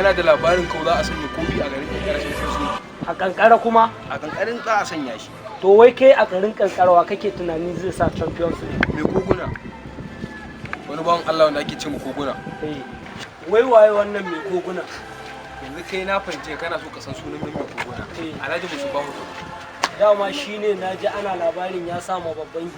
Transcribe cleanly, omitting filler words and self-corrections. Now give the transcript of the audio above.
Kana da labarin kau za a sanya kofi a garin Kankara Champions League? A Kankara kuma? A Kankarin za a sanya shi. To, wai kai a garin Kankarawa kake tunani zai sa Champions League? Mai koguna, wani bawan Allah wanda ake ce mu koguna. Eh. Wai waye wannan mai koguna? Yanzu kai na fahimce kana so ka san sunan mai koguna. Eh. Alhaji Musubahu. Dama shine na ji ana labarin ya sama babban